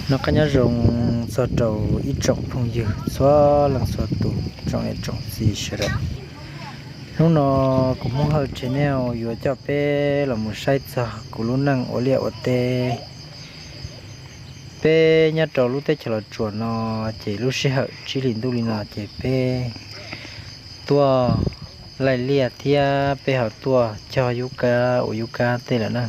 Noj qab nyob zoo txog rau ib tsoom phooj ywg txhua leej txhua tus, tsoom niam tsoom txiv sawv daws. Hnub no kuv Hmoob Hawj Channel yuav coj peb los mus saib txog kuv lub neej ua liaj ua teb. Peb nyob rau lub teb chaws Los Tsuas no, ces lub sij hawm tsib hlis ntuj li no ces peb tuaj laij liaj thiab peb ho tuaj cog yub kab ua yub kab tej lawm na.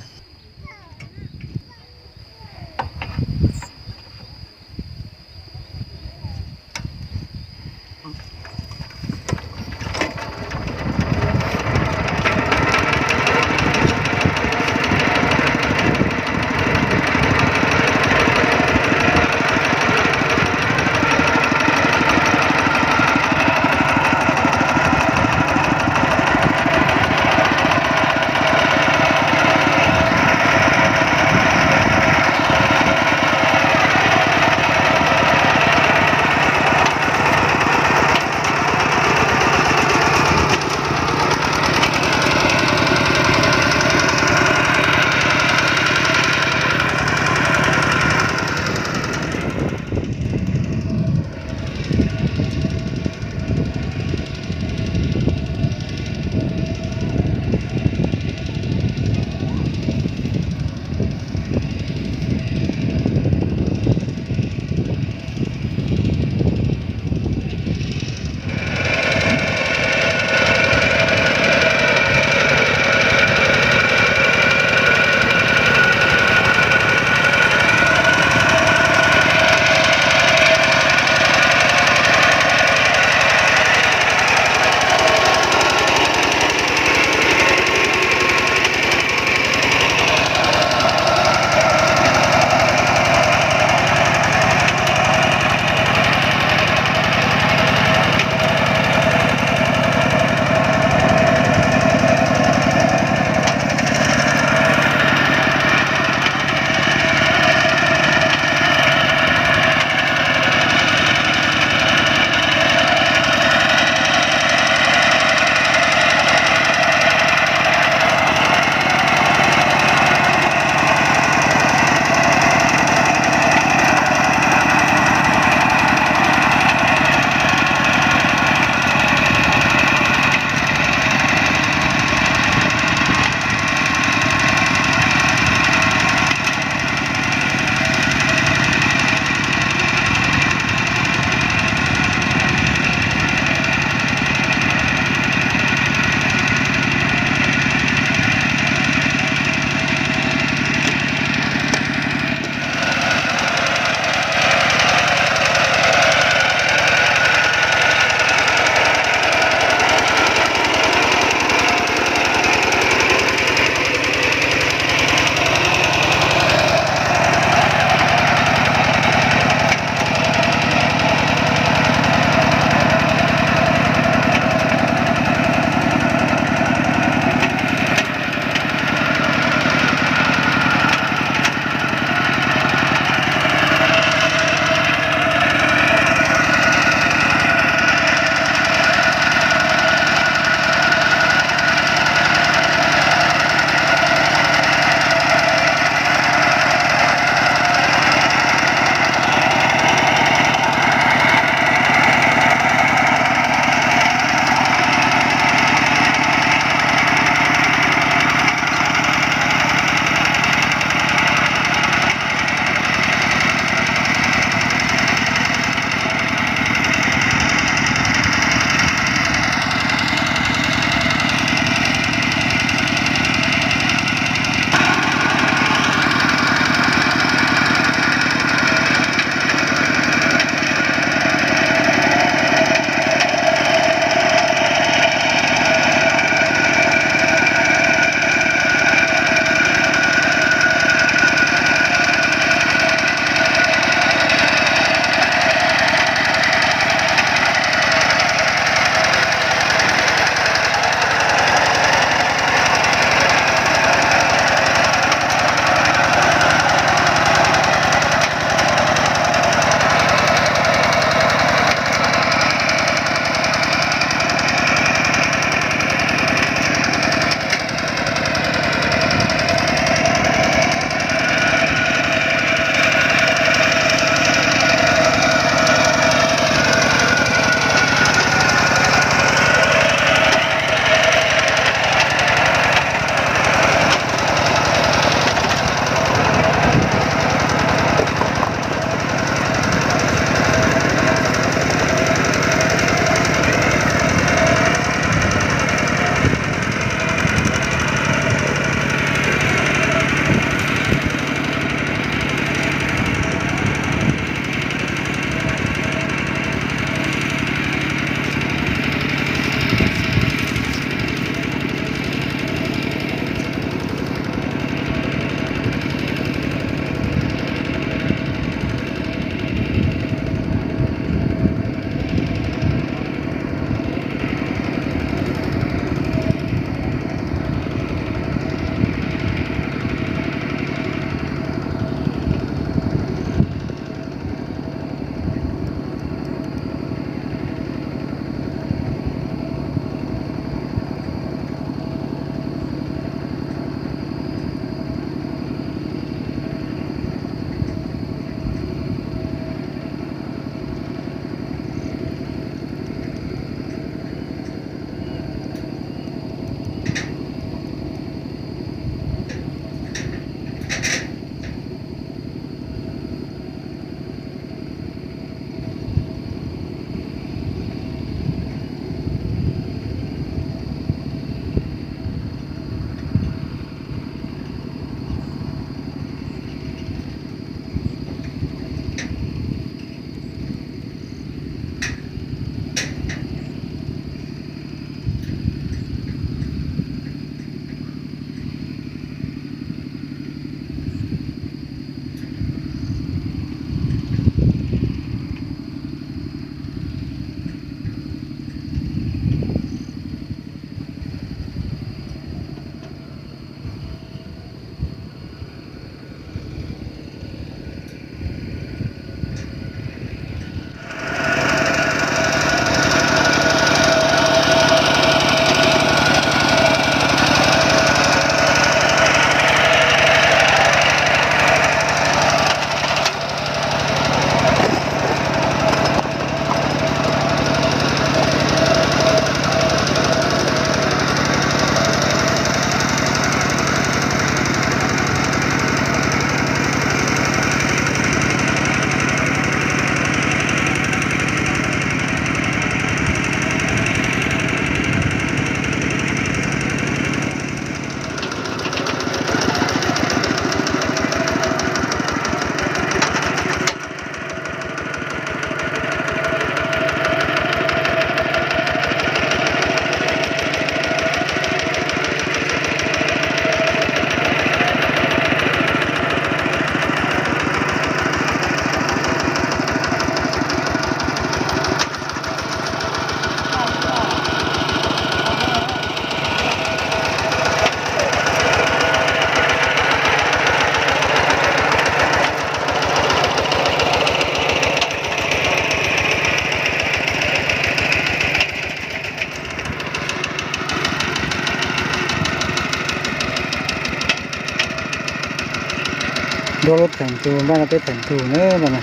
Thaim ntug, npaj no peb thaim ntug na, npaj no.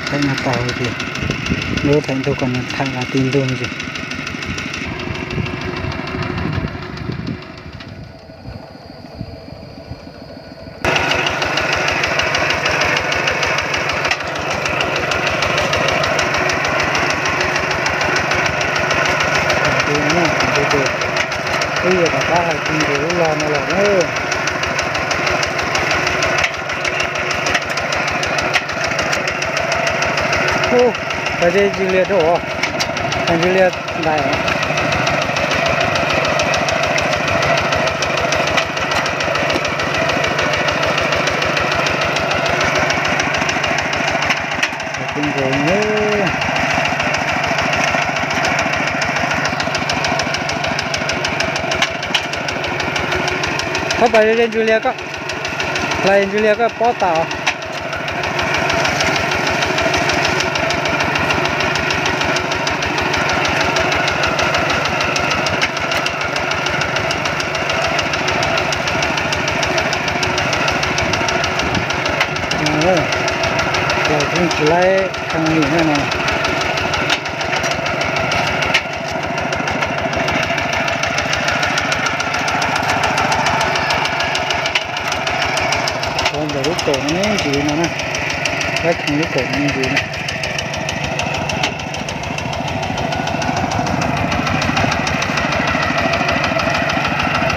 Thaim no tau ces lub thaim ntug kom nws thaim los ti ntug no ces. Thaim ntug na, thaim ntug ces wb yuav rov qab hais ti ntug lub log no lawm na. Ub, tais tej ntsis lias rau, tais ntsis lias ntais. Qhov pas ze ntsis lias koj, hlais ntsis lias koj pob tas. Tsis laib kheej li no. Ntawm lub kaum no me ntsis no na, laib kheej lub kaum no me ntsis na.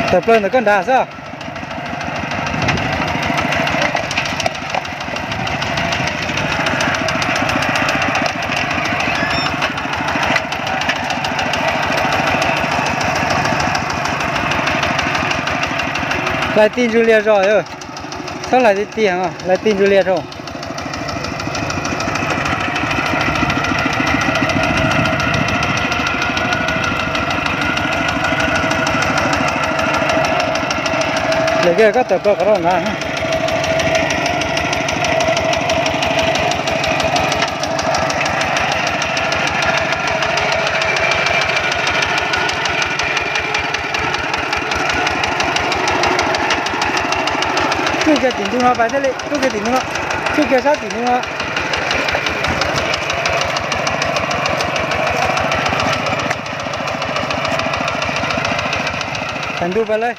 Tawm plaws ntawm koj nrad xwb. Hlais ti ntsis lias zog, txhob hlais ti ti heev, hlais ti ntsis lias rau. Lawm kiag koj tawm plaws qhov rau nrad. Tsuj kiag tim ntug no pais thiaj li, tsuj kiag tim ntug no, tsuj kiag sab tim ntug no. Thaim ntug pais lawm.